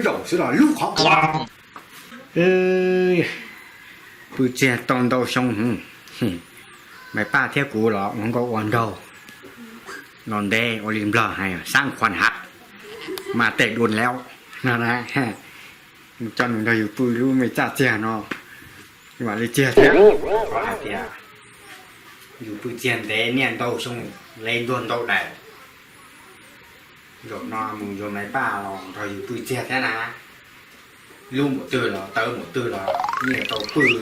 Zaum xwb los lub qhov qhuav. Pw txiag tau ntau xyoo, Maiv Paj thiab kuv los ua nkauj ua nraug los ntev ua li Nplog hais xaab khuas hav, mas tej dua lawm no na. Mus coj nws nrog yus pw lub me txaj txiag no, yus mam li txiag thiab. Hais tias yus pw txiag ntev niaj ntau xyoo, le ntuag ntau daim, zaum no mus yuav Maiv Paj los nrog yus pw txiag thiab na. Lub npaum twg los tawv npaum twg los yeej tau pw li.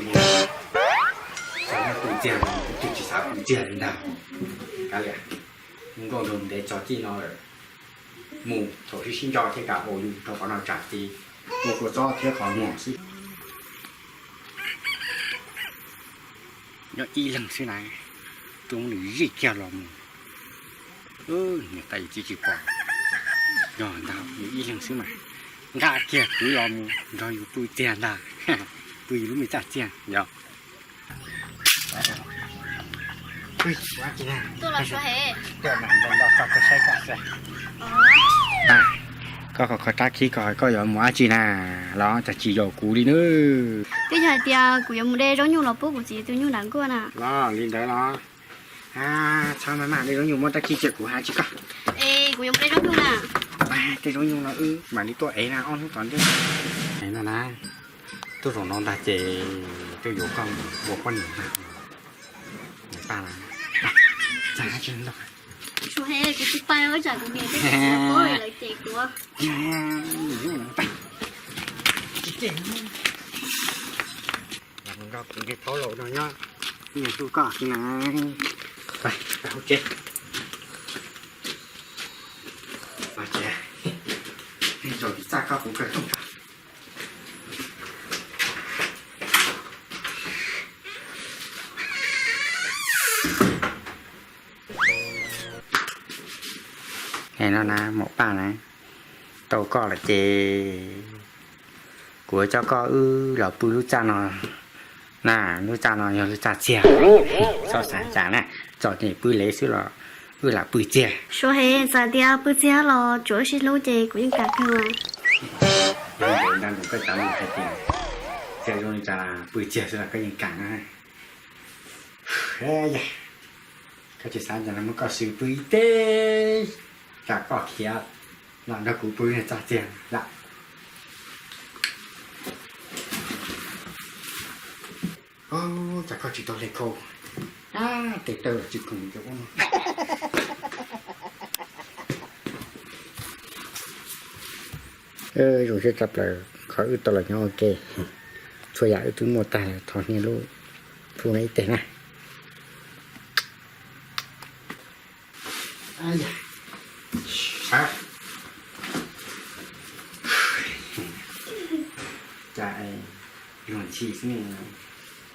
Txog pw txiag los kuv twb tsis xav pw txiag li ntag. Kav liam, nkauj nraug ntev txog txij no lawm, mus thaum sib sib nco thiab kam ua yus rau qhov no tsam txiv ua kua txob thiab qhov muag xwb. Nyob ib leeg xwb na, tuaj muab nws zij kiag los mus. Niam tais yus txiv tsis pom, yog ntag yus ib leeg xwb mas nqa kiag kwv los mus nrog yus pw txiag ntag, pw yus lub me txaj txiag yog. Koj qhov qhov rab khib ko koj yuav mus dab tsi na, los cas tsis yaum kuv li na? Twb yog hais tias kuv yuav mus de zaub nyuj los pub kuv txiv tus nyuj nram nkuaj na. Los li ntawd los, txhob maj maj, de zaub nyuj muab rab khib cia kuv hais tsis koj. Es kuv yuav mus de zaub nyuj na. Tej zaub nyuj no wb mam li tuaj ev na, ob hnub tom ntej. No na, tuaj zaum no ntag ces tuaj yuav koj mus ua poj niam na. Niam Paj na, txaj tsis ntau. Suav he, kuv tsis pais, tsam kuv niam thiab kuv txiv paub lawv cem kuv. Nrog kuv niag thaub laus no nyob, niag hlub koj xwb na. Pais hauv tsev. Zaum tim txaj koj kuv kawg rooj tso. No na, Maum Paj na, tau koj lawm ces kuv yuav coj koj wb los pw lub txaj no na. Lub txaj no yog lub txaj txiag, txhob xav cas na, txom nyem pw lev xwb los wb lam pw txiag. Suav he, txawm tias pw txiag los tsuav wb sib hlub ces kuv yeej kam kawg mas. Yog ntawd nco ntsoov koj cov lus hais tias txiag zoo li cas pw txiag xwb los koj yeej kam na. Koj tsis xav cas los muab koj swb pw ib teg, tsam koj khiav los nrog kuv pw niag txaj txiag lawm. Tsam koj tsis tau hle khau, tes taw los tsis khoom rau ub no. Zoo siab tshaj plaws qhov wb tau los nyob ua ke, txhua yam wb twb muaj tag, thov niaj lub phu no ib teg na. Cas luag ntxhi xwb ne.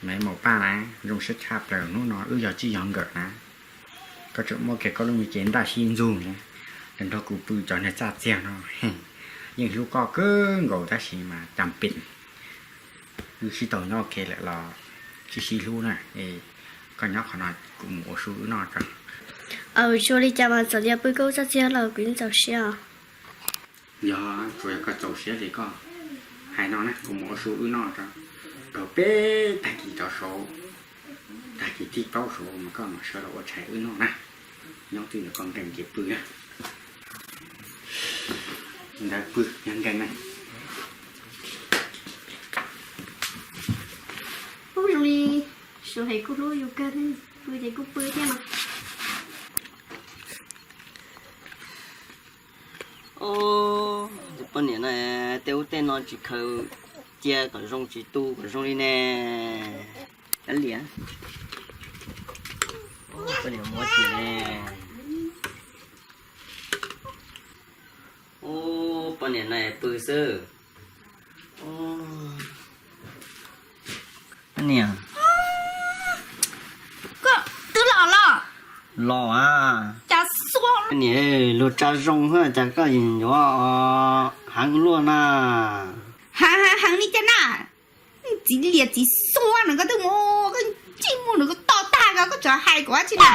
Maiv Maum Paj na, zoo siab tshaj plaws hnub no wb yog txij yog nkawm na. Koj tseem muab kiag koj lub me cev ntaj sib ntxug na, los nrog kuv pw cov niag txaj txiag no. Yeej hlub koj kawg nkaus tab sis mas cas pem wb sib tau nyob ua ke lawm los sib sib hlub na. Koj nyob qhov no kuv mus ua su wb noj tso. Aws, tsuas li cas mas txawm tias pw koj lub txaj txiag los kuv yeej txaus siab os. Yog tsuas yog koj txaus siab li koj hais no na, kuv mus ua su wb noj tso. Rau peb tag kis rov saud, tag kis thib plaub saud mas koj mam sawv los ua tshais wb noj na. Nyob twj ywm koj nkees ces pw na. Ntawd pw yog nkees na. Ub, zoo li Suav he kuj hlub yus kawg, pw ces kuj pw thiab mas. Ub, tus poj niam no tej ub tej no tsis khaws cia kom zoo tsis tu kom zoo li ne. Kav liam, poj niam muab tsis ne. Ub, poj niam no pw xwb. Niam, koj twb los los? Los a. Cas xua niam, luag tsa zoo xwb cas koj yuav heev luaj na. Heev heev heev li cas na? Txiv liam txiv xua no koj twb mus, koj tsis mus no koj to tag koj, koj tseem hais kuv dab tsi na?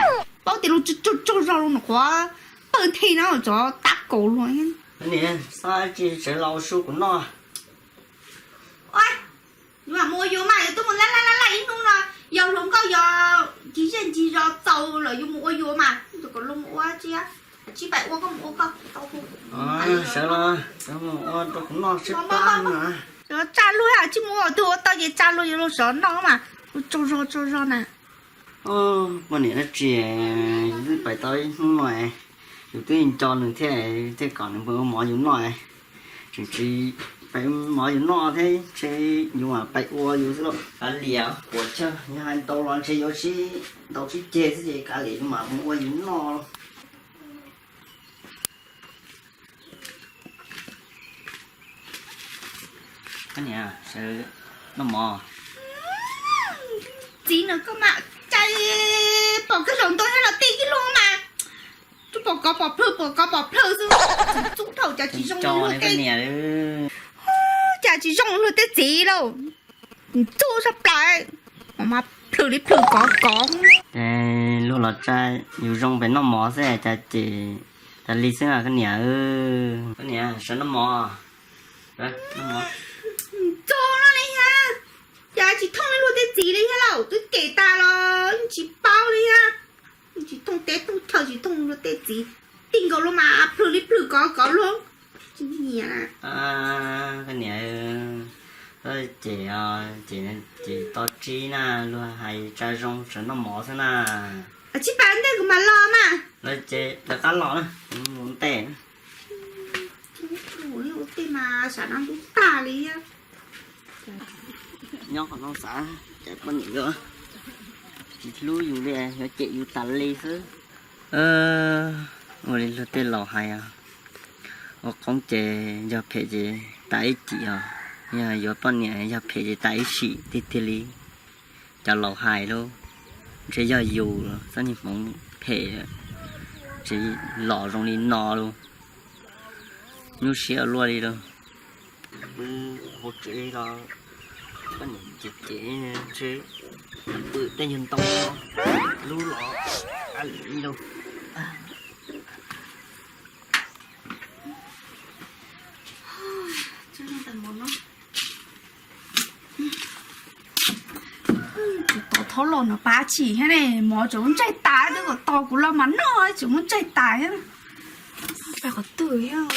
Paub tias luag tsaug tsaug zog los no qhuav pawg nthe no tseem tab kaus luag. Niam, xob tsis sawv los ua su kuv noj. Ua, yuav mus ua yus mas yuav tuaj mus laj laj laj laj ib hnub no, yog hluas nkauj yog ncig zej ncig zos txaus lawm yuav mus ua yus mas, kom luag mus ua tsi, tsis pais ua koj mus ua koj. Sawv los mus ua rau kuv noj sib pab na. Tsa luag tsis mus ua, twb ua tau ces tsa luag yuav luag sov noj mas, ua tsaug zog tsaug zog na. Poj niam dab tsi, pais tau ib hnub no, yus twb nco nws thiab, thiaj kom nws mus ua mov yus noj. Tseem tsis pais mov yus noj thiab, ntshe yus mam pais ua yus xwb lauj. Kav liam, puas tsawg, yog hais ntau los ntshe yuav sib ntaus sib ceg xwb ces kav liam, yus mam mus ua yus noj. Koj niam, sawv noj mov. Txiv no koj mam cai, pom koj zaum ntoo nyob los tij ib lub mas, tsuas pom kov pom plhws pom kov pom plhws xwb. Txub dhau cas tsis zoo luag tej, cas tsis zoo luag tej txiv lauj. Txub sab plaws, mas plhws li plhws kov kov. Luag los tsa yus zoo pem noj mov xwb cas cem tas li xwb koj niam. Koj niam, sawv noj mov. Txub no li thiab, cas tsis thooj li luag tej txiv li thiab lauj, twb cem tas los yeej tsis paub li thiab. Tsis thooj teb thooj chaw, tsis thooj luag tej txiv, tij nkaus luag mas plhws li plhws kov kov luag. Tsis nyiam. Koj niam, cem, cem, cem tau tsis na, luag hais tsa zoo sawv noj mov xwb na. Tsis pab ntej kuv mam los mas. Lawv ces lawv qab los na, kuv mus ntej na. Ua tej mas sam no ntub tag li. Nyob qhov no xav cas poj niam yuav tsis hlub yus li, yuav cem yus tas li xwb. Ua li luag tej laus hais, ua qoob ces yog phem ces tas ib cim os, yog yuav poj niam yog phem ces tas ib sim tiag tiag li. Cov laus hais lauj, ntshe yog yus txoj niag hmoov phem, tsis los zoo li no lauj. Nyuaj siab ua luaj li lauj. Pw hauv tsev los poj niam cem cem, ntshe pw tej nyuag ntoo lub los li lauj. Tus tod thaub los no pab tsis thiab ne, mov tseem ntsaig tas, twb kom tos kuv los mas noj, tseem muab ntsaig tas thiab. Pab qhov twg thiab?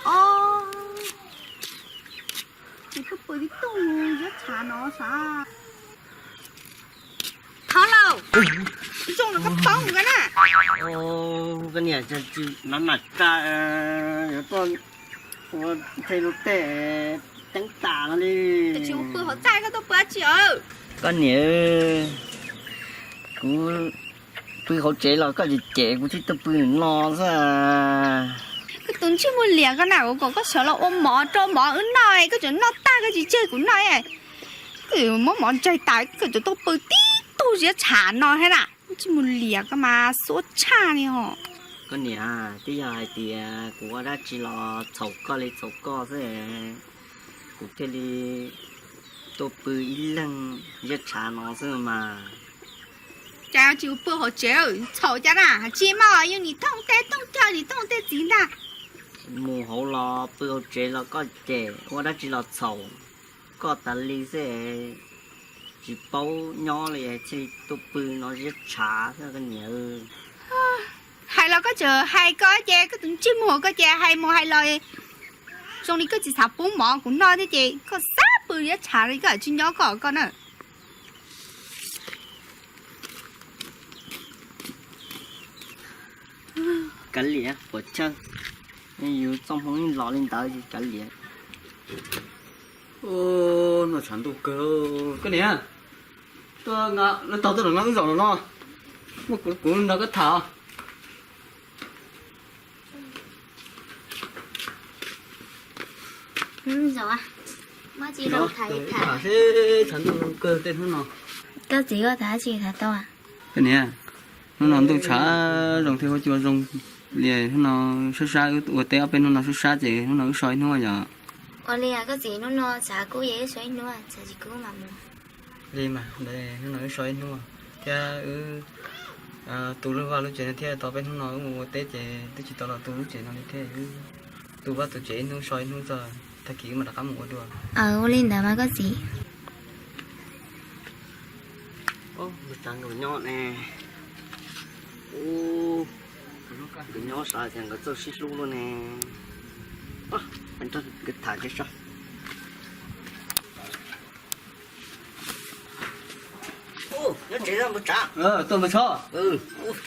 Os, koj pw tib tug ziab tshav no sav. Thov lauj, zoo no koj poob koj na. Koj niam, no nam tsa yuav tuaj ua ntshe luag tej teeb tas no li. Tsis ua pw hauv txaj, koj tuaj pw dab tsi os? Koj niam, kuv pw hauv tsev los koj cem cem kuv thiaj tuaj pw no xwb. Koj tus ntsej muag liam koj na, kuv kom koj sawv los ua mov rau mov wb noj, koj tseem noj tag koj tsis tseg kuv noj. Koj muab mov ntsaig tas koj tseem tuaj pw tib tug ziab tshav no thiab na. Ntsej muag liam koj mas xuab tshaj li hos. Koj niam, twb yog hais tias kuv ua dab tsi los txhaum koj li txhaum koj xwb, kuv thiaj li tuaj pw ib leeg ziab tshav no xwb mas. Cas tsis ua pw hauv tsev, txhaum cas na, tsis mas yog nim thooj teb thooj chaw nim thooj tej txiv ntag. Mus hauv los pw hauv tsev los koj cem, ua dab tsi los txhaum koj tas li xwb. Tsis paub nyob li thiaj tuaj pw no ziab tshav xwb koj niam. Hais los koj tseem hais koj ces koj tus ntsej muag koj ces hais mus hais los zoo li koj tsis xav pub mov kuv noj thiab ces koj xav pw ziab tshav li koj tsis nyob koj koj na. Kav liam, puas chawj, yus txoj hmoo yeej los li ntawd ces kav liam. Noj tshav ntuj kawg. Koj niam, tuaj, lawv tau tuaj no wb zaum no, muaj kuv nrog koj tham. Tshav ntuj kawg tej hnub no. Koj txiv, koj tham tsis tham tau? Koj niam, hnub no ntuj tshav zoo thiab huab cua zoo li, hnub no sab sab wb ua teb ob peb hnub no sab sab ces hnub no wb so ib hnub yom. Ua li koj txiv, hnub no tshav kub ces wb so ib hnub, tshav tsis kub mas mus. Li mas, hnub no wb so ib hnub thiab wb Tu lub vaj lub tsev no thiab, tau peb hnub no wb mus ua teb ces twb tsis tau los tu lub tsev no li thiab. Tu vaj tu tsev ib hnub so ib hnub txog, tag kis wb mam rov qab mus ua dua. Ua li ntawd mas koj txiv. Nkaus nyob ne. Nkaus nyob sav tias nkawd txawj sib hlub luaj ne. Nkawd tham kiag so. Nyob tsev npawg Tsav. Tuaj npawg Tshob.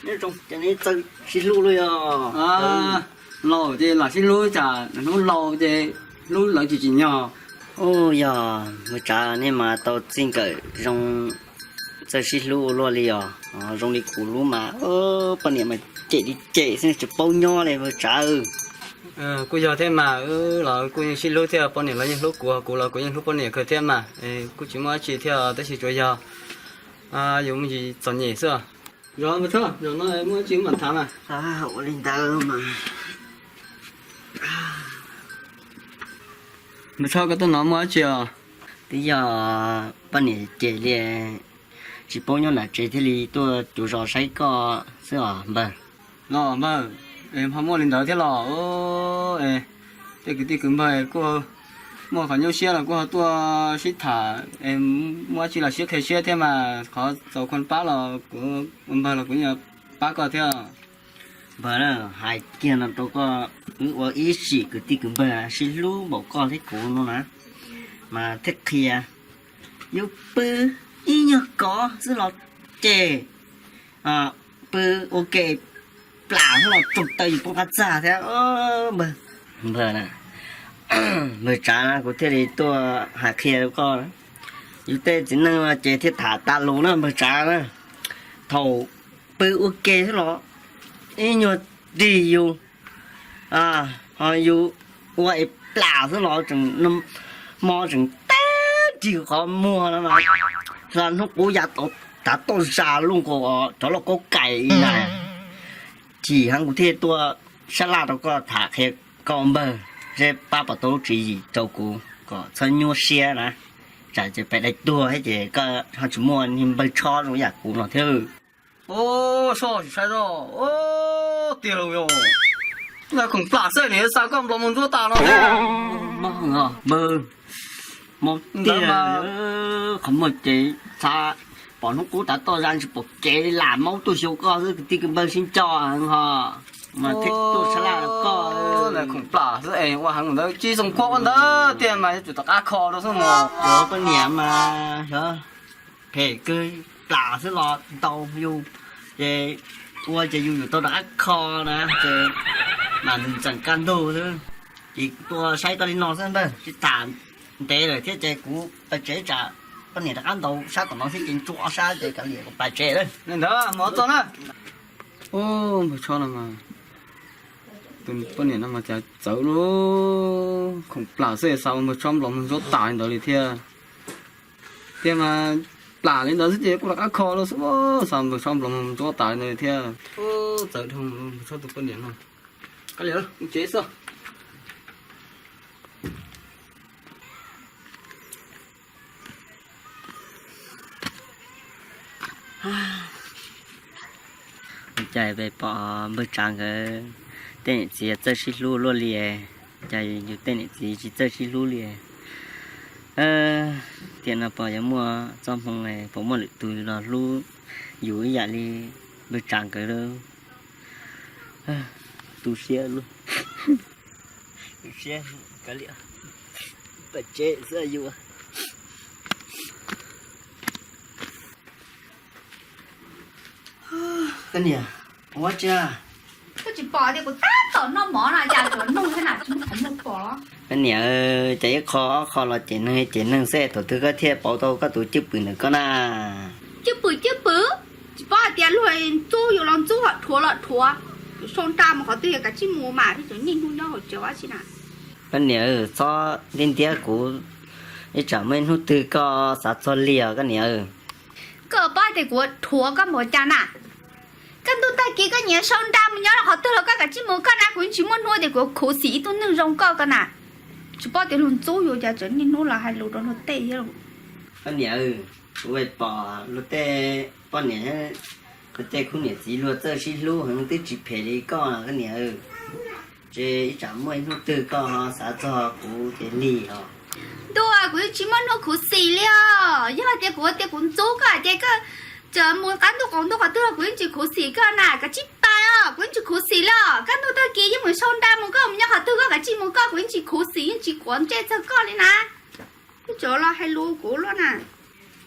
Nyob zoo, cas nej txawj sib hlub luaj yog? Laus ces lam sib hlub, tsam hnub laus ces hlub lawv tsis tsim nyog. Yog npawg Tsav nej mas tau txij nkawm zoo, txawj sib hlub ua luaj li os. Zoo li kuv hlub mas poj niam mas cem li cem xwb, tsis paub nyob li npawg Tsav. Kuj yog thiab mas, wb los kuj yeej sib hlub thiab, poj niam los yeej hlub kuv, kuv los kuv yeej hlub poj niam kawg thiab mas, kuj tsis muaj dab tsi thiab, tab sis tsuas yog yus me ntsis txom nyem xwb. Yog npawg Tshob, zaum no muaj dab tsi mam tham mas. Ua li ntawd mas. Npawg Tshob, koj tuaj no muaj dab tsi os? Twb yog poj niam cem li, tsis paub nyob nram tsev thiaj li tuaj cuv zos saib koj xwb os npawg. Los npawg, ho muaj li ntawd thiab los? Tej kwv tij kwv npawg kuj muaj qhov nyuaj siab los kuj ho tuaj sib tham, muaj dab tsi los sib qhia siab thiab mas, qhov txaus khuv pab los kuv ua npawg los kuv yeej pab koj thiab. Npawg, hais kiag no rau koj, wb ua ib sim kwv tij kwv npawg sib hlub npaum koj thiab kuv no na, mas thiaj qhia. Yus pw ib nyuag kov xwb los cem, pw ua ke plam xwb los tsaug taw yus poob qab txaj thiab. Npawg, npawg Tsav, kuv thiaj li tuaj hais qhia rau koj, yus tej txiv neej ces thiaj tham tas lus na npawg Tsav na. Thaum pw ua ke xwb los ib nyuag rig yus, ho yus ua es plam xwb los tseem, hmo tseem tag rig qhov muag no mas, hla hnub qub ya tav toj zas luj nkaus cov lauj kaub kais ib yam. Chim heev kuv thiaj tuaj sab laj rau koj tham qhia koj npawg, seb pab puas tau lub tswv yim rau kuv kom txhob nyuaj siab na. Tsam ces pem dai tuag thiab ces koj ho tsis muaj niag npawg Tshob zoo yam kuv no thiab. Soj tsis saib zoj, tiag los yog, ntawd khoom plam xwb nim xa koj nplos mus ntsuab tas no thiab. Npawg, npawg, tiag, qhov muag ces xa, pom hnub qub tav toj zas tsis pom kev li lam maub tuaj xyuas koj xwb, kwv tij kwv npawg sib nco heev ho, mas thiaj tuaj sab laj rau koj. Ntawd khoom plam xwb es ua heev ntawd tsis xoom khuab ua ntawd tiag mas yuav tsum tom qab kho rau xwb mas. Cov poj niam mas yog phem kawg, plam xwb los ntaus yus, ces ua ces yus yuav tau rov qab kho na, ces mam ntxeem kaj ntug xwb. Ces tuaj saib koj li no xwb npawg, tsis tham ntev lawm thiab ces kuv pais tsev tsam poj niam rov qab ntaus sab tom no thiab ces ntsuab sab ces kav liam kuv pais tsev lawm. Li ntawd mus txog na. Npawg Tshob no mas, tus poj niam no mas cas txawv lauj, khoom plam xwb xa ua npawg Tshob nplos mus ntsuab tas li ntawd li thiab. Tiag mas plam li ntawd xwb ces kuj rov qab kho los xwb, xa npawg Tshob nplos mus ntsuab tas li ntawd li thiab. Txawv dhau npawg Tshob tus poj niam no. Kav liam mus tsev xwb. Cas pom npawg Tsav nkawd tej niam txiv txawj sib hlub luaj li, cas yus tej niam txiv tsis txawj sib hlub li. Tiam no pom yuav muaj txoj hmoo puas muaj lwm tus los hlub yus ib yam li npawg Tsav nkawd lawm. Tu siab luaj. Tu siab, kav liam, pais tsev xwb yus. Koj niam, ua tsi? Koj tsis pom tias kuv tab tom noj mov no cas tsuas nug thiab na, tsis muaj qhov muag pom los? Koj niam, cas ib qho ob qho los cem neeg cem neeg xwb, thaum twg koj thiaj pauv tau koj tus cwj pwm ntawm koj na? Cwj pwm, cwj pwm, tsis paub hais tias luag ntxub yus los ntxub, ho dhuav los dhuav, yus sau nra mus qhov twg yog kav tsij mus mas, tseem niaj hnub nyob hauv tsev ua tsi na. Koj niam, txhob ntiab ntiab kuv, ib tsam muaj ib hnub twg koj xav txog li os koj niam. Koj paub tias kuv dhuav koj npaum cas na? Kaj ntug tag kis koj nyiam sau nra mus nyob qhov twg los koj kav tsij mus koj na, kuv yeej tsis muaj hnub tias kuv khuv xim ib tug neeg zoo koj koj na. Tsis paub tias luag ntxub yus cas tseem niaj hnub los hais lus rau luag tej thiab. Koj niam, kuv pom luag tej poj niam Tej khub niam txiv luag txawj sib hlub heev twb tsis phem li koj koj niam. Ces ib tsam muaj ib hnub twg koj ho xav txog kuv ces lig os. Ntuj, kuv yeej tsis muaj hnub khuv xim li os. Yog hais tias kuv tias kuv ntxub koj ces koj mus qab ntuj qaum ntuj qhov twg los kuv yeej tsis khuv xim koj na, kav tsij pais os, kuv yeej tsis khuv xim li os. Kaj ntug tag kis yeej mus sau nra mus, koj mus nyob qhov twg koj kav tsij mus koj, kuv yeej tsis khuv xim yeej tsis quav ntsej txog koj li na. Twb tseem los hais lus kuv luaj na.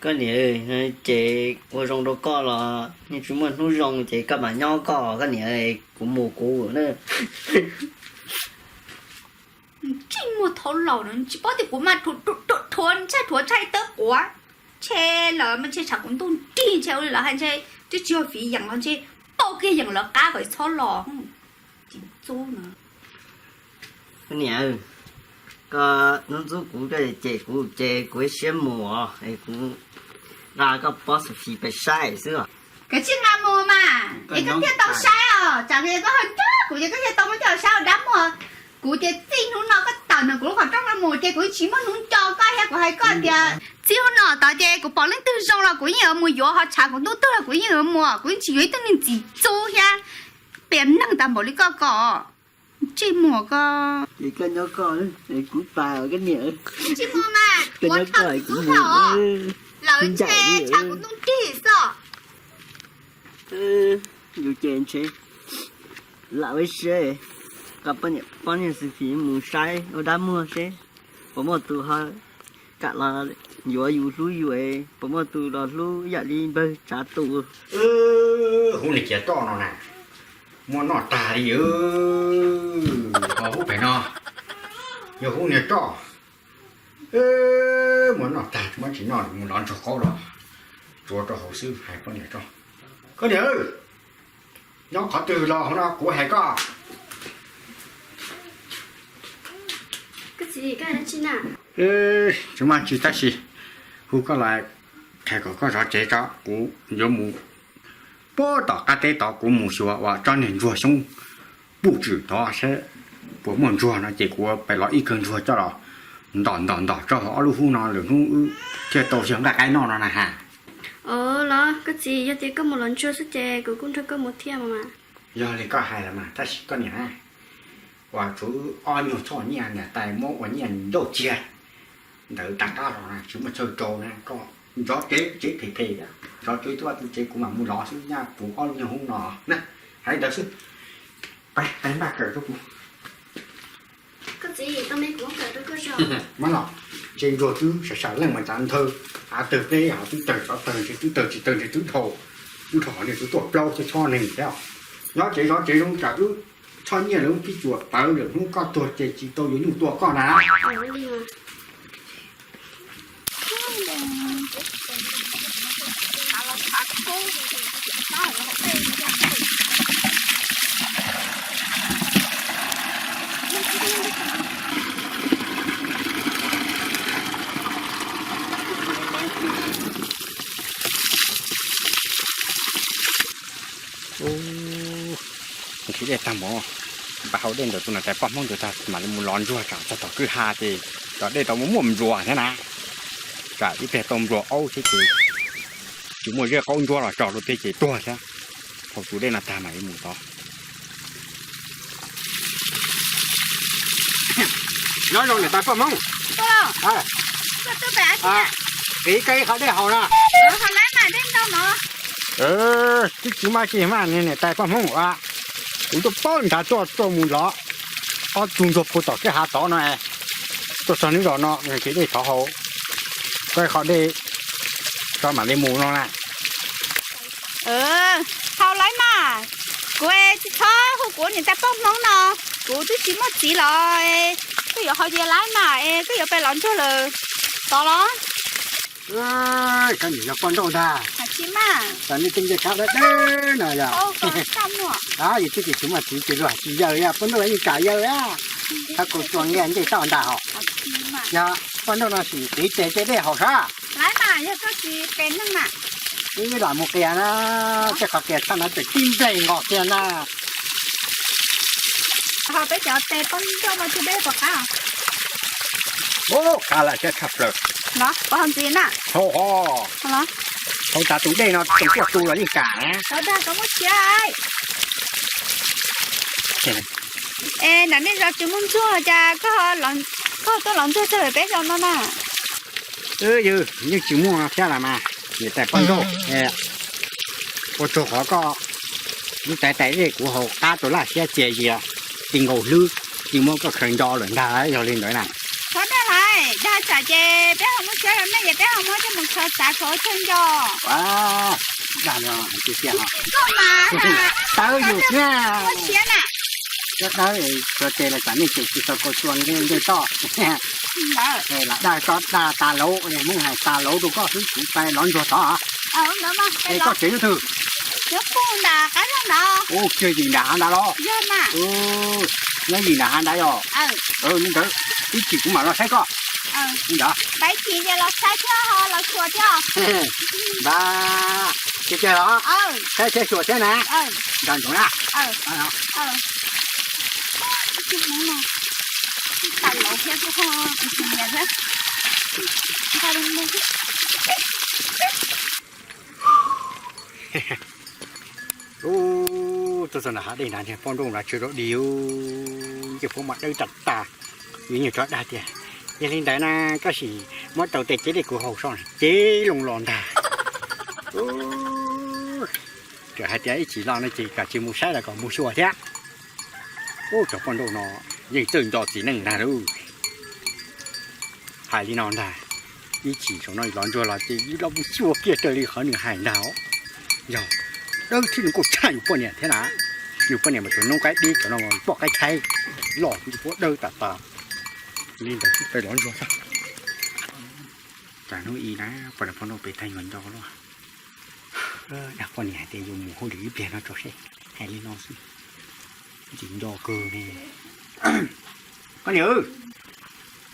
Koj niam, ces ua zoo rau koj los yeej tsis muaj hnub zoo ces koj mam nyob koj, koj niam, kuv mus kuv na. Tsis muaj thaub laus no tsis paub tias kuv mas ntshai rhuav ntshai tawb quav, ntshe lawv mas ntshe tshav kuv ntuj nrig ntshe ua li lawv hais ntshe twb tsis yog fiv yeem los ntshe pauj kiag yeem lawv qab kom txhob los. Tsis ntxub no. Koj niam, koj ntxub ntxub kuv koj cem kuv ces kuv ib siab mus os, es kuv nqa koj pob xas fis pais saib xwb os. Kav tsij nqa mus mas es koj thiaj tau saib os, tsam koj ho nco kuv ces koj thiaj tau muab coj saib ua dab muag. Kuv ces txij hnub no koj tawm ntawm kuv lub qhov rooj no mus ces kuv tsis muaj hnub nco koj thiab, kuv hais koj tias txij hnub no tod ces kuv pom leej twg zoo los kuv yeej yuav mus yuav, ho tshav kuv ntuj twg los kuv yeej yuav mus, kuv yeej tsis yuav ib tug neeg txim txub thiab piav neeg tag npaum li koj ko. Tsis mus koj. Ces koj nyob koj, kuv pais os koj niam. Tsis mus mas kuv nyob koj kuv mus. Lawv ntshe tshav kuv ntuj nrig xwb. Yus ces ntshe lam ua siab, koj poj niam xwb fim mus saib ua dab muag seb puas muaj tus ho kam los yuav yus hlub yus, puas muaj tus los hlub yam li npawg tsav tus. Hub niag ciav roj no na, muab noj tag li. Ho hub pem no yog hub niag roj, muab noj tag tsis muab tsis noj mus lov ntsuag qaub los tsuav rau hauv xwb hais poj niam tso. Koj niam, nyob qhov twg los hauv no kuv hais koj. Tsis muaj tsis tab sis, hu koj los qhia kom koj zov tsev tso, kuv yuav mus puag tom qab teb tod, kuv mus xyuas uas tsob niag ntsuag xyoob puj tswm tod seb puas muaj ntsuag no ces kuv pais lov ib kawg ntsuag coj los ntom ntom ntom tso hauv ob lub hub no lwm hnub wb thiaj tau xyaw nqaij qaib noj no na has. Los koj txiv, yog tias koj mus lov ntsuag xwb ces kuv kuj nrog koj mus thiab mas. Yog li koj hais los mas, tab sis koj niam, uas tshuav ob nyuag txoj nyiaj niam tais muab ua nyiaj ncauj txiag ntawd tag qab los na, tsis muaj chaw rau na, koj zov tsev, tsev phem phem, zov tsev twb vaj twb tsev, kuv mam mus lov xwb, nyaj puv ob lub nyuag hub no na. Hais li ntawd xwb, pab kawm rau kuv. Muab los, ntshe ntsuag twb sawv sawv leej mas tsav nthawv, av tawg pleb ho twb tawg, tsov tawg ntshe twb tawg, tsis tawg ntshe twb dhau, twb dhau niag twb tuaj plaub tshob neeg thiab. Nyob tsev zov tsev zoo tsam wb txhob nyiaj lawm pib tsuam tawv lwm hnub koj tuag ces tsis tau yuav nyuj tua koj na. Nqhis dej tag npaum, npaj hau dej ntawm tus niam tais poj Hmoob ntawd tag mam li mus lov ntsuag tsam txog tom kwj ha ces cov dej tau muaj muaj npluas thiab na. Tsam ib pliag tau npluas aub thiab ces tsis muaj zeb qaub ntsuab los tso rau thiab ces tuag thiab. Hau tus dej no tag mam li mus tod. Nyob zoo niam tais poj Hmoob. Qiv koj ib qho dej haus na. Twb tsis muaj tsi mas niam tais poj Hmoob a, kuv tuaj paub nrad tuaj tuaj mus lov ob tug ntsuag puag tom kwj ha tod no, tuaj txog neb zos no nqhis dej thov haus, koj ib qho dej tso mam li mus no na. Haus lawm mas, kuv tsis txhob hu kuv niam tais poj Hmoob no, kuv twb tsis muaj txiv los, koj yuav haus ces lawm mas es koj yuav pais lov ntsuag lawm tod los. Koj niam yog poj nrauj ntag. Tsis mas, tam nej tej ncej kab dawb dawb no yog. Yus twb tsis muaj txiv ces luag tsis yaws, poj nrauj yeej kam yaws a. Thab kaus tsuas nqe ncej toj ntag hos. Yog poj nrauj no sim qiv tes tej dej haus sab. Ib lam mus qias na, tej qhov qias tshaj no tseem tib nplaig nqos kiag na. Peb cov tes poj nrauj no tig deb puas qab? Qab lawm thiab tshaj plaws. Los, pov hauv ntxiv na. Hau ho. Hauv tas tus dej no tseem tuaj tu los yeej kam na. Xyov dag, koj muab tshiav. Es nram nej zos tsis muaj ntsuag cas koj tuaj lov ntsuag txog peb zos no na? Ywg, yeej tsis muaj thiab las mas, niam tais poj nrauj. Ua tsaug qhov koj lub tais tais dej kuv haus qab tus laj siab txias zias, tsis nkaus hlwb, tsis muab koj khaws nco lawm ntag, yog li ntawd na. Xyov dag lawm, dag tsam ces peb ho muab tshiav los nej ces peb ho muab coj mus khaws txav khaws ua chaw nco. Dag li tiag tiag. Koj mas, tawv yus thiab. Muab tshiav na. Cov dawb, tsuas tes los tsam nej tseem tsis tau kaus tsua nqaij toj. Lam dag koj dag tas lauv, Hmoob hais tas lauv rau koj xwb, kuv pais lov ntsuag tod. Es koj tsev lub twg? Ua kiag yim nram hav ntawd los? Nyob yim nram hav ntawd yog? Li ntawd ib chim kuv mam los saib koj. Li ntawd. Npab, tiag tiag los? Saib thiab xyuas thiab na. Nco ntsoov na. Ub, tuaj txog nram hav dej nrad, poj nrauj nrad tsw rau dig, ncej puab mas dawb tas tas. Yuav nyuag tso dag tias, yog li ntawd na, koj sim muab tau tej cev dej kuv haus so, cev loo los ntag. Txawm hais tias ib chim los no ces kom tsis mus saib los kom mus xyuas thiab. Ub, cov poj nrauj no yeej txawj nco txiv neej ntag lauj. Hais li no ntag, ib chim saum no lov ntsuag los ces wb los mus xyuas kiag raws li qhov nws hais ntag os. Yog dawb thiab zoo nkauj tshaj yus poj niam thiab na. Yus poj niam mas cov noob qaib dib cov no poj qaib thaib loj puab dawb tas tas. Li ntawd peb lov ntsuag xwb. Cas hnub i na, poj niam poj nrauj pem tag nyuag nco luaj. Dag poj niam hais tias yus mus hauj lwm ib pliag no tso seb, hais li no xwb. Tsis nco kawg ne. Koj niam,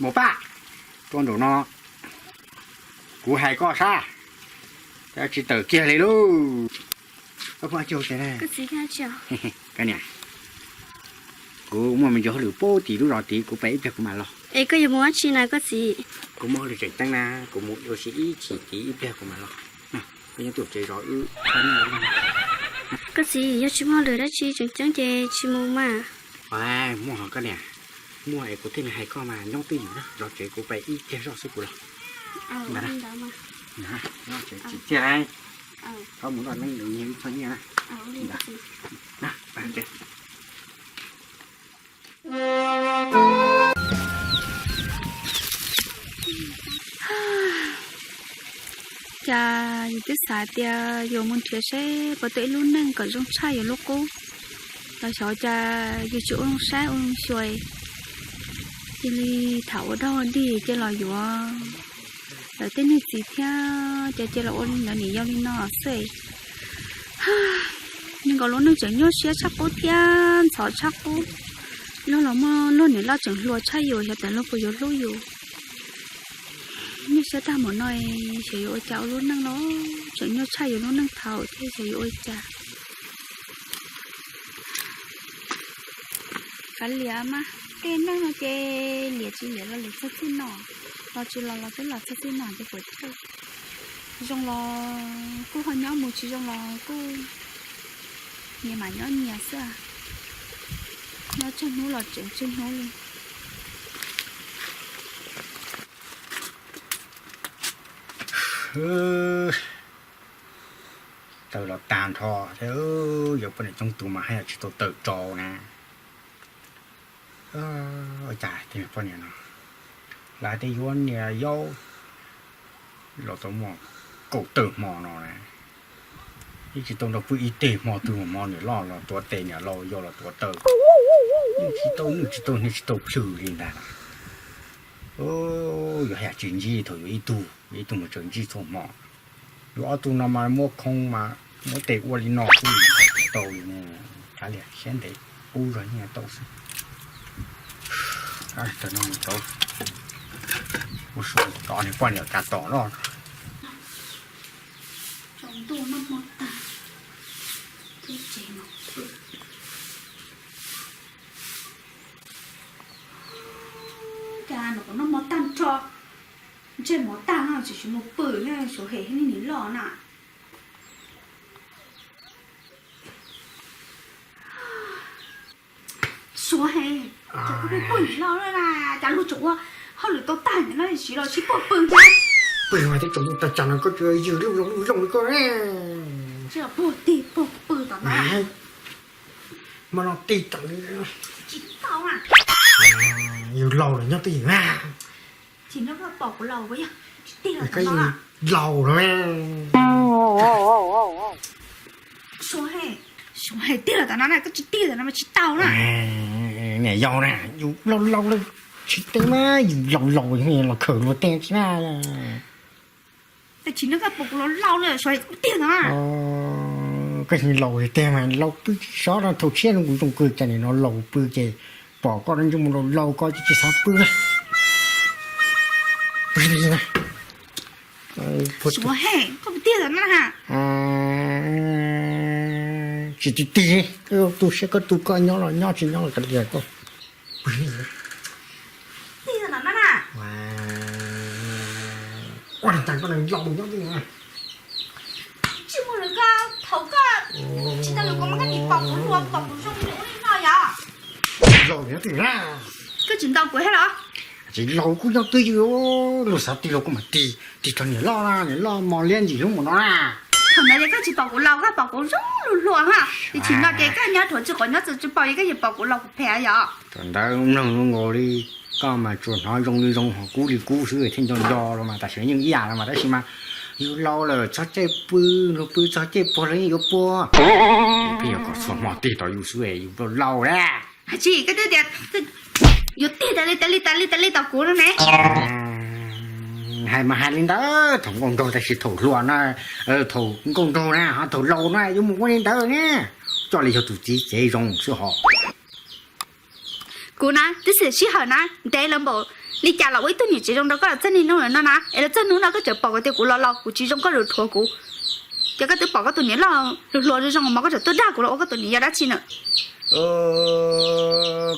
mus pab, tuaj nraum no, kuv hais koj sab, tsis tawm kiag li lauj. Koj niam, kuv muaj me ntsis hauj lwm pem tim lub zos tid, kuv pem ib pliag kuv mam los. Es koj yuav mus dab tsi na koj txiv? Kuv muaj hauj lwm tseem ceeb na, kuv mus ua si ib chim tid ib pliag kuv mam los. Koj nyob tim tsev zov wb. Koj txiv, yog tsis muaj hauj lwm dab tsi tseem ceeb ces tsis mus mas. Muaj hos koj niam, muaj es kuv thiaj li hais koj mas, nyob twj ywm na, zov tsev kuv pem ib pliag zoj xwb kuv los. Nyob tsev tsis txiaj, txhob mus noj neeb nws nyiag wb txhob nyiaj na. Cas yus twb xav tias yuav mus nrhiav seb puas tau ib lub neej kom zoo tshaj yus lub qub, los xyov cas yus tsis ua zoo saib ua zoo xyuas, cia li tham ua dog dig cia los yuav lawv tej niag txiv thiab, cas cia los ua li ntawd niam yau li no xwb. Neeg nkaus lub neej tseem nyuaj siab tshaj qub thiab ntxhov tshaj qub. Luag los muaj luag niam loj tseem hluas tshaj yus, xyov tas luag puas yuav hlub yus. Nyuaj siab tag npaum no, xyov yuav ua cas ua lub neej los tseem nyuaj tshaj yus lub neej thaum thiab, xyov yuav ua cas. Kav liam mas, tej neeg no ces liam tsis liam los liam txog txij no, los tsis los los twb los txog txij no ces puas tsawg. Zoo los kuj ho nyob mus, tsis zoo los kuj nyias mam nyob nyias xwb. Nyob tsawg hnub los tseem tsawg hnub li. Tawm los tag nrho thiab, yuav poj niam coob tus mas haj yam tsis tau tawm tsau na. Ua cas tej poj niam no lawv hais tias yuav niam yau los tau muaj kaum tawm hmo no na, yeej tsis tau nrog pw ib teg hmo twg, hmo niam loj los tuav tes, niam laus yau los tuav taw, yeej tsis tau nws tsis tau hnia tsis tau plhws li ntag. Yuav haj yam tsis ntsib thaum yuav ib tug, yuav ib tug mas tseem ntsib txhua hmo. Yuav ob tug no mas muab khoo mas muab tes ua li no xwb tsis tau li ne. Kav liam, siab ntev, qub zog nyiaj tau xwb. Tawm no mus rau ua su tod, niag poj niam cas tom loj. Cas nws kuv noj mov tag nrho, ntsej mov tag no tsis tsis mus pw ne, suav hem niag niam loj na. Suav he, cas koj pheej pw niam loj na, cas luag tseem ua hauj lwm tau tag ntawm no siv los sib puag pw thiab. Pw mas twb tsaus ntuj tag tsam no koj tseem yws luj loo luj loo li koj. Tsis puag tig puag pw tom no. Hmo no tig tom li. Tsis tau na. Yus laus lawm nyob twj ywm na. Tsis nrog koj pom kuv laus, yog tsis tig los tom no. Laus lawm. Suav he, Suav he, tig los tom no na, koj tsis tig tom no mas tsis tau na. Niam yau na, yus laus laus lawm tsis tau na, yus laus laus los khaws luag tej tsis na. Tsis nrog koj pom kuv laus laus lawm, Suav he, koj tig tom no na. Koj laus tiag mas laus pw tsis sov no, thaum tshiab no kuv zoo kawg, cas nim no laus pw ces pom koj ntsej muag laus laus koj tsis xav pw na. Suav he, koj puas tig tom no na? Tsis tig tig, tu siab koj tu, koj nyob los nyob, tsis nyob los kav liam koj. Tig tom no na. Ua neeg tag koj neeg laus nyob twj ywm. Tsis muaj lawm koj, thaum koj tsis tau yuav kuv mas koj nim pom kuv hluas pom kuv zoo li ub li no yom. Laus nyob twj ywm na. Koj tsis ntaus kuv thiab los? Tsis laus kuj nyob twj ywm, luag xav tig los kuj mam tig, tig rau niam loj na, niam loj mos liab ntxim hlub mus no na. Thaum ntawd ces koj tsis pom kuv laus, koj pom kuv zoo luag hluas na, ces tsis no ces koj nyob rhuav tsis qhov nyob txwm tsis pom ces koj yuav pom kuv laus kuv phem yom. Thaum ntawd mloog zoo nkaus li koj mas tsuas hnov zoo li zoo, ho kub li kub xwb, thiaj nco nco los mas tam sim yeej ib yam los mas, tab sis mas yus laus lawm txog caij pw, luag pw txog caij puag los yeej yuav puag. Pheej yog kom txhua hmo tig tom yus xwb es yus laus laus na. Tsis, koj twb tias yuav tig tas li tas li tas li tas li tom kuv no ne. Hais mas hais li ntawd thaum nkauj nraug, tab sis thaum hluas no, thaum nkauj nraug na ho thaum laus no yuav mus ua li ntawd ne. Coj li yog tus txiv tsev zoo xwb hos. Kuv na twb xwm sij hawm na ntev lawm npaum li cas los ua ib tug niam tsev zoo rau koj los txog niaj hnub no na, es los txog hnub no koj tseem pom kuv tias kuv laus laus kuv tsis zoo koj yuav rhuav kuv. Ces koj twb pom koj tus niam loj hluas hluas zoo zoo mas koj tseem tuaj dag kuv los ua koj tus niam yog dab tsi na?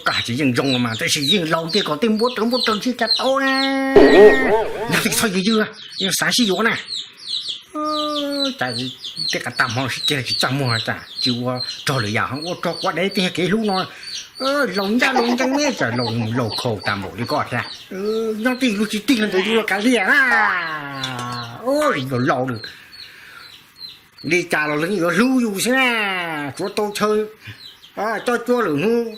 Koj hais tsis yeej zoo mas, tab sis yeej laus tiag, kom tej npuab raws npuab raws tsis cas tau na. Yog tsis txhob ywg ywg, yeej xav sib yuav na. Cas tej qas tag hmo sib ceg tsis txaj muag, cas tsis ua rog lwm yam, ua rog quav dev tej yog kev hlub no. Laus ncaj laus ncees ne, cas laus mus laus khaus tas npaum li koj thiab. Nyob twj ywm, luag tsis tig los ntawd yus los kav liam na. Laus laus lawm, li cas los lawv yuav hlub yus xwb na. Tsuav tau chaw cob cuab lwm hnub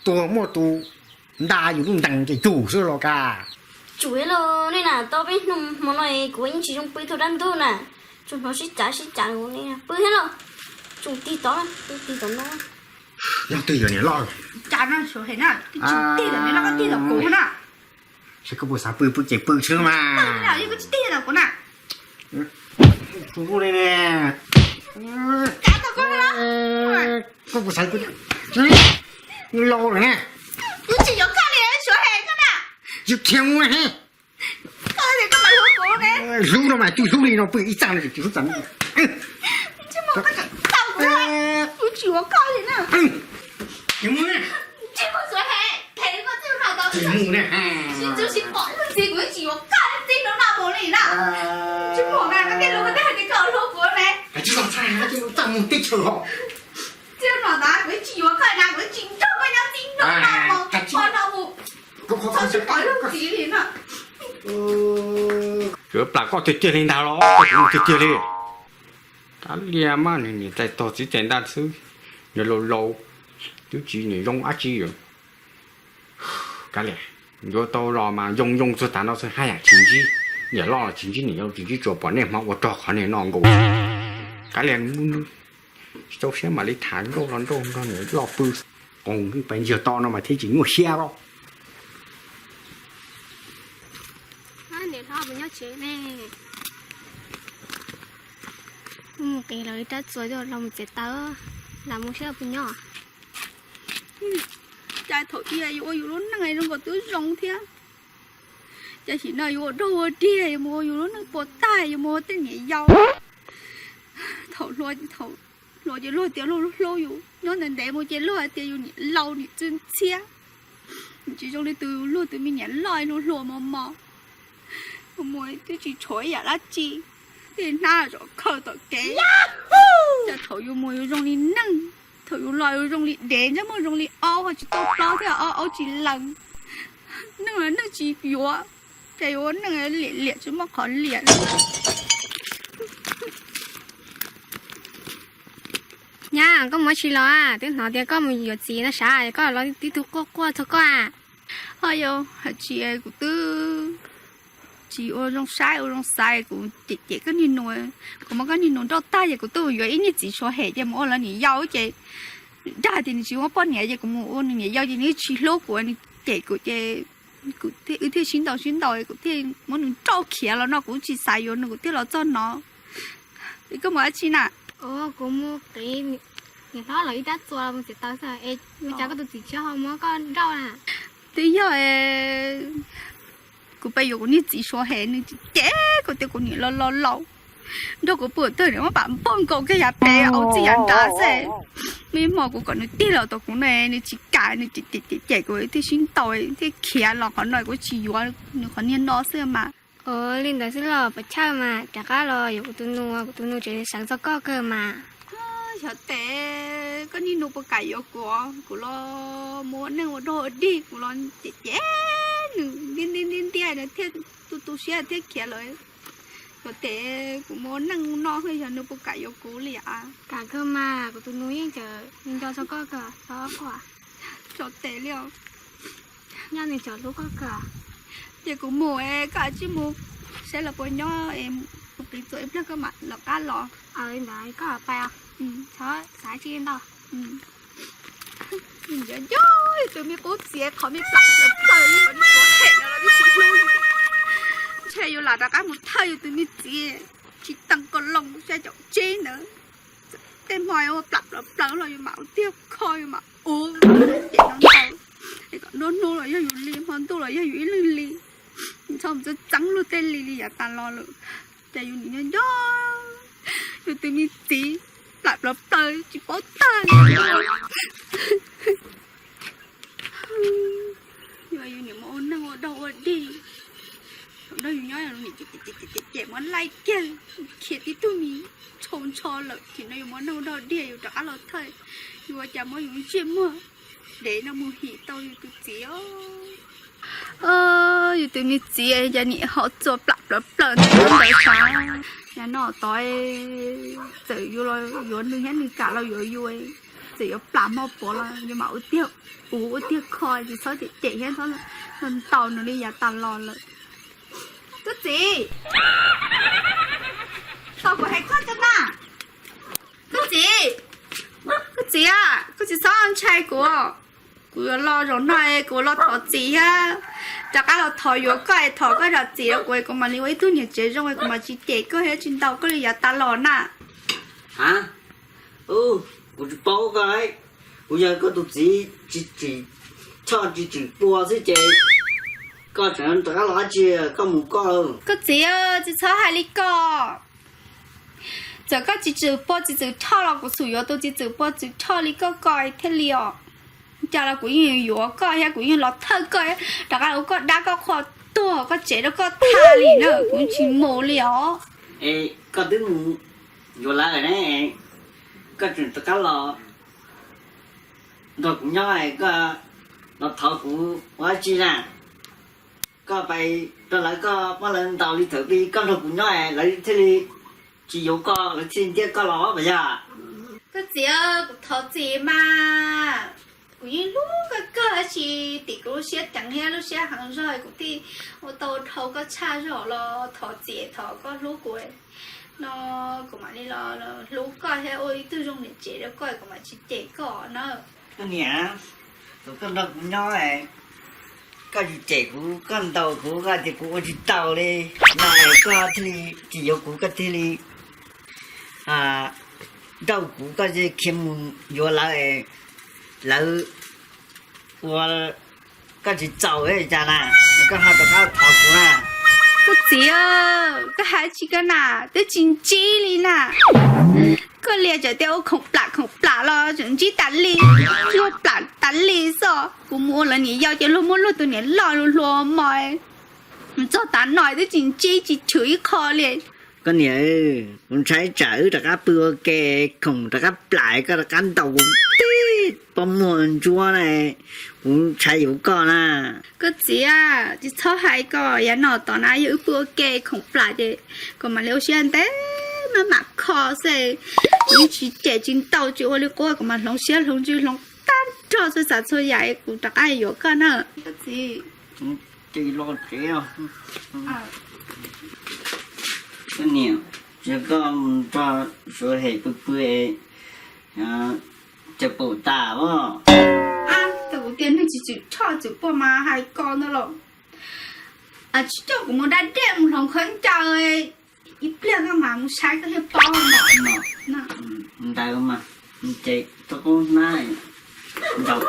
tuag muaj tus nta yus lub ntees ces yus xwb los kav. Tsum los nej na, tau peb hnub hmo no kuv yeej tsis zoo pw thaum dab ntub na. Tsuas hnov sib cav sib cav, pw thiab los. Tsum tig tod, tig tom no. Nyob twj ywm niam loj. Cas no Suav he na, twb tsis tig tom niam loj, koj tig tom kuv na. Saib koj puas xav pw, pw ces pw xwb mas. Koj tsis tig tom kuv na. Koj puas xav pw? Laus lawm na. Kuv tsis yuav koj li Suav he koj na. Yus khiav mus na. Koj tias koj mam hlub kuv ne. Hlub no mas twb hlub li no, pw ib txaj no tsis hlub txaj. Tsis muaj koj tseem tau kuv, kuv tsis yuav koj li na. Tsis muaj Suav he, them koj txij no tau. Tsis muaj na. Sib txwv sib pom luag txiv, kuv tsis yuav koj txij no no mus li na. Tsis muaj na, koj tej lus koj twb hais tias koj hlub kuv ne. Tsis txaj mus teb chaws ho. Txij no ntag kuv tsis yuav koj na, kuv tsis nrog koj nyob txij no no mus, txoj no mus. Txhob sib pom luag txiv li na. Yuav plam koj tiag tiag li ntag los koj tiag tiag li. Kav liam mas, nws niam tais tog txiv tais ntag xwb, nws laus laus twb tsis niam zoo dab tsi. Kav liam, yuav tau los mas yoo yoo txog tav no xwb haj yam tsis ntsib, niam loj los tsis ntsib, niam yau tsis ntsib, tsuas pom nej hmo ua rog qhov niag no nkaus. Kav liam, tsis txaus siab mam li tham nkauj los nrauj nrog niam loj pw, qoos pes ntsiag to no mas thiaj tsis nyuaj siab los. Niam hlob puas nyob tsev ne? Mus qis los ib rab txuas coj los mus txiav taws, lam mus saib puas nyob. Cas thaum ub yus ua yus lub neej zoo nkaus twb zoo thiab, cas sim no yus ua dog ua dig, yus mus ua yus lub neej puas tag, yus mus ua tej niam yau. Thaum hluas, thaum hluas ces luag tias luag hlub yus, nyob ntev ntev mus ces luag hais tias yus niam laus niam txwj ntxhiab. Tsis zoo li tus luag tus me niam loj hluas hluas mos mos, mus twb tsis tshuav ib yam dab tsi, tej hnab zom khaws tom kev. Cas thaum yus mus yus zoo li neeg, Thaum yus los yus zoo li dev, ntsej muag zoo li aub ho tsis tau plaub thiab, aub aub tsis lees. Neeg los neeg tsis yuav, cas yuav ua neeg liam liam tsis muaj qhov liam li. Nyab, koj mus ua tsi los? Twb hnov tias koj mus yuav txiv no sav, koj los tib tug quaj quaj txog koj a. Ho yog hais tsis, kuv twb tsis ua zoo saib ua zoo xaiv, kuv cem cem koj niag nus, kuv muab koj niag nus nrauj tag ces kuv twb mus yuav ib niag txiv suav hem ces mus ua lawv niam yau ces dag tias nws tsis muaj poj niam ces kuv mus ua nws niam yau ces nws tsis hlub kuv, nws cem kuv ces kuv thiaj, wb thiaj sib ntaus sib ntaus, kuv thiaj muab nws nrauj khiav los no, kuv tsis xav yuav nws kuv thiaj los txog no. Es koj mus dab tsi na? Kuv mus qiv niam hlob lawv ib rab txuas mus txiav taws xwb. Es ua cas koj tus txiv tsis ho muab koj nrauj na? Twb yog kuv pab yuav kuv niag txiv suav hem, nws cem kuv tias kuv niam los los laus, nrog kuv pw tag nws muab pam npog nkaus kiag yav pem hauv txij yav nrad xwb. Muaj ib hmo kuv kom nws tig los tom kuv no nws tsis kam, nws cem cem kuv thiaj sib ntaus thiaj khiav los qhov no, kuv tsis yuav nws qhov niag no xwb mas. Li ntawd xwb los Pov Chawj mas rov qab los yuav kuv tus nus, kuv tus nus tseem sawv txog koj kawg mas. Xyov tes koj niag nus puas kam yuav kuv, kuv los mus ua neeg ua dog ua dig, kuv los cem cem nws ntiab ntiab ntiab ntiab nws thiaj tu tu siab thiaj khiav lawm. Xyov tes kuv mus ua neeg no xwb yog nws puas kam yuav kuv li as. Kam kawg mas, kuv tus nus yeej tseem nco txog koj kawg, txhob quaj. Xyov tes li os. Nyob nws tseem hlub koj kawg. Ces kuv mus es koj tsij mus saib lawv puas nyob es kuv qiv txuas ib pliag koj mam lawv qab los. Ntawd koj pais, txhob xav tsi ntau. Nco nco yus tus me qub txiv qhov me plam plaws plaws, qhov me qub phem no los twb tsis hlub yus. Ntshe yus lam rov qab mus thawj yus tus me txiv tsis teem kom loo xya caum tsib ntawd. Tej hmo ua plam plaws plaws los yus mam ua tiag kho, yus mam ua ces no ntau. Es kom nruab hnub los yog yus li, hmo ntuj los yog yus ib leeg li. Txhob mus txeeb txeeb luag tej li li yav tas los lawm. Ces yus nim nyob nco yus tus me txiv plam plaws plaws tsis paub tag li. Yus, yus nim mus ua neeg ua dog ua dig, thaum nrog yus nyob nim cem cem muab laij kiag, khiav tib tug mis ntshau ntsho lawm, ces no yus mus ua neeg ua dog dig yus rov qab los thawj, yus ua cas muab yus ntsej muag dev no mus him tau yus tus txiv os. Yus tus me txiv cas nim ho txua plam plaws plaws ntawd sav. Yam no tod txawm yus los yuav nws thiab nws kam los yuav yus, txawm yuav plam hmo puav los yus mam ua tiag, ua tiag kho, tsis txhob cem cem thiab txhob ntaus nws li yav tas los lawm. Koj txiv, tau kuv hais koj cov na. Koj txiv, koj txiv a, koj txiv txhob ntshai kuv. Kuv yuav los zaum no es kuv los thov txim thiab, rov qab los thov yuav koj es thov koj zam txim rau kuv es kuv mam li ua ib tug niam tsev zoo es kuv mam tsis cem koj thiab tsis ntaus koj li yav tas los na. Ha, kuv tsis paub koj, kuv yog koj tus txiv tsis tsim choj tsis tsim pua xwb ces koj tseem rov qab los dab tsi, koj mus koj. Koj txiv, tsis txhob hais li ko. Txawm koj tsis tsim pua tsis tsim choj los kuv xum yuav tus tsis tsim pua tsim choj li koj ko thiaj li os. Cas los kuv yeej yuav koj thiab kuv yeej los thawj koj, rov qab ua koj dab koj qhua tuag koj tsev rau koj tha li na, kuv tsis mus li os. Es koj twb mus yuav lawv ne, koj tseem rov qab los nrog kuv nyob, koj los thov kuv ua dab tsi na? Koj pais rau lawv koj muab lawv ntaus li thaum ub, koj nrog kuv nyob lawv thiaj li tsis yuav koj, lawv thiaj li ntiab koj los pas yog? Koj txiv, kuv thov txim mas, kuv yeej hlub koj kawg tab sis tim kuv lub siab ceev thiab lub siab heev zog kuv thiaj ua tau dhau koj tshaj zog los thov txim thov koj hlub kuv no, kuv mam li los hlub koj thiab ua ib tug zoo niam tsev rau koj, kuv mam tsis cem koj na. Koj niam, thaum koj nrog kuv nyob, koj tsis cem kuv, koj ntaus kuv, koj tias kuv ua tsis tau li no, koj thiaj li tsis yuav kuv, koj thiaj li nrauj kuv, koj thiaj khiav mus yuav lawv, lawv ua koj tsis txaus cas na, koj ho rov qab thov kuv na. Koj txiv, koj hais tsis koj na, twb tsis ntsib li na. Koj liam tsam tias ua khoom plam khoom plam los tseem ntsib tas li, luag plam tas li xwb. Kuv mus ua lawv niam yau ces luag muab luag tus niam loj luag hluas mos, txog tav no twb tsis ntsib tsis chwv ib qho li. Koj niam, kuv ntshai tsam wb rov qab pw ua ke, khoom rov qab plam koj rov qab ntaus kuv tib pob muag ntsuab na, kuv ntshai yuav koj na. Koj txiv, tsis txhob hais kom yav no tom na yog wb pw ua ke khoom plam ces kuv mam li ua siab ntev maj mam kho xwb. Kuv yeej tsis cem tsis ntaus tsis ua li qub, kuv mam hloov siab hloov ntsws hloov tag nrho txhua tsav txhua yam kuv rov qab yuav koj na. Koj txiv, koj niam, tsis koj mus nrog Suav hem pw pw, cov pum tas os. Tau kuv tias neeg tsis txwm tshoj txwm pua mas hais ko ntag los. Tsis coj kuv mus da dej mus hloov khaub ncaws, ib pliag koj mam mus saib koj thiaj paub. Ntawd mas ces tau qub hnab ntaus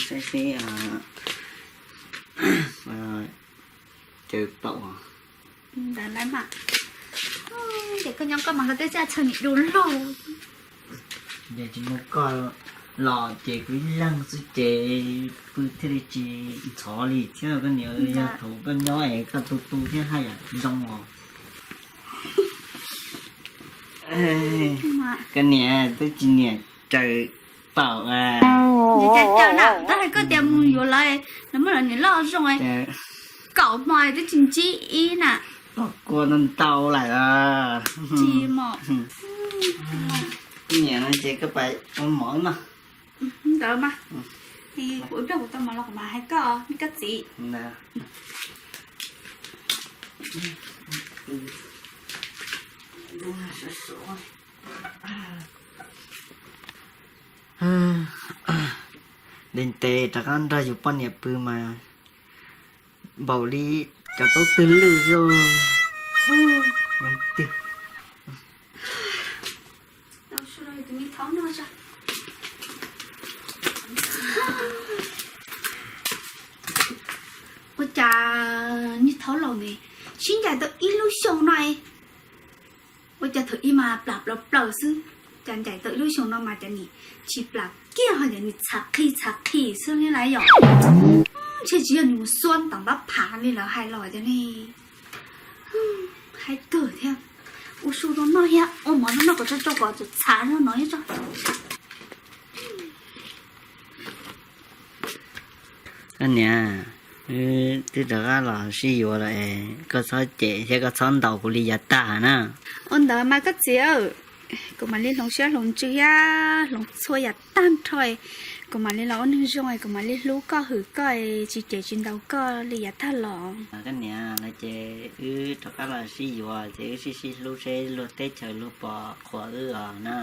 saib seb caw paum. Ntawd lawm mas. Ces koj nyob koj mas koj twb txaj txhawj nim du lug. Ces tsis muaj koj los ces kuv ib leeg xwb ces pw thiaj li tsis ntxhov li thiab koj niam. Yog thaum koj nyob es koj tu tu thiab haj yam zoo os. Koj niam twb tsis niam caw paum. Niam caw caw na, tab hais koj tias mus yuav lawv, lawv muab lawv niam loj zoo, kaum hmo twb tsis ntsib ib na. Kua ntau ntau lawm. Tsis mos. Niam no ces koj pais ua mov mas. Ntawd mas. Kuv ib pliag kuv tau mov los kuv mam hais koj, me koj txiv. Ntev ntev rov qab nrog yus poj niam pw mas npaum li cov taub twg lwj xwb. Ua cas niag thaub laus ne, sib ncaim tau ib lub xyoo no, ua cas thaum ub mas plam plaws plaws xwb, cas ncaim tau ib lub xyoo no mas cas nim tsis plam kiag, ho cas nim txhav qhi txhav qhi xwb li lawm yom. Ntshe tsis yog nws mus xuab tom npab phav li lawv hais los cas ne. Haib kawg thiab. Ua su rau noj thiab, ua mov rau noj kom tso tso kom txav txav no thiab tso. Koj niam, wb twb rov qab los sib yuav lawm es koj txhob cem thiab koj txhob ntaus kuv li yav tag na. Ua ntawd mas koj txiv, kuv mam li hloov siab hloov ntsws thiab hloov txhua yam tag nrho, kuv mam li los ua neeg zoo, kuv mam li hlub koj hwm koj, tsis cem tsis ntaus koj li yav tag los. Koj niam, no ces wb rov qab los sib yuav ces wb sib sib hlub seb luag teb chaws luag puas qhuas wb os na.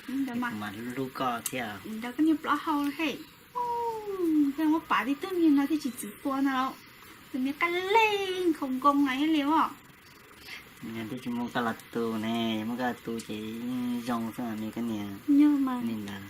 Kuv mam hlub hlub koj thiab. Ntawd koj niag plaub hau he, thiaj muab pav tib tug niag no thiaj tsis txwv pua ntag lauj. Tus niag qab leeg nkhaus nkoos no thiaj li os. Twb tsis muaj koj los tu ne, muaj koj los tu ces yeej zoo xwb me koj niam. Li ntawd.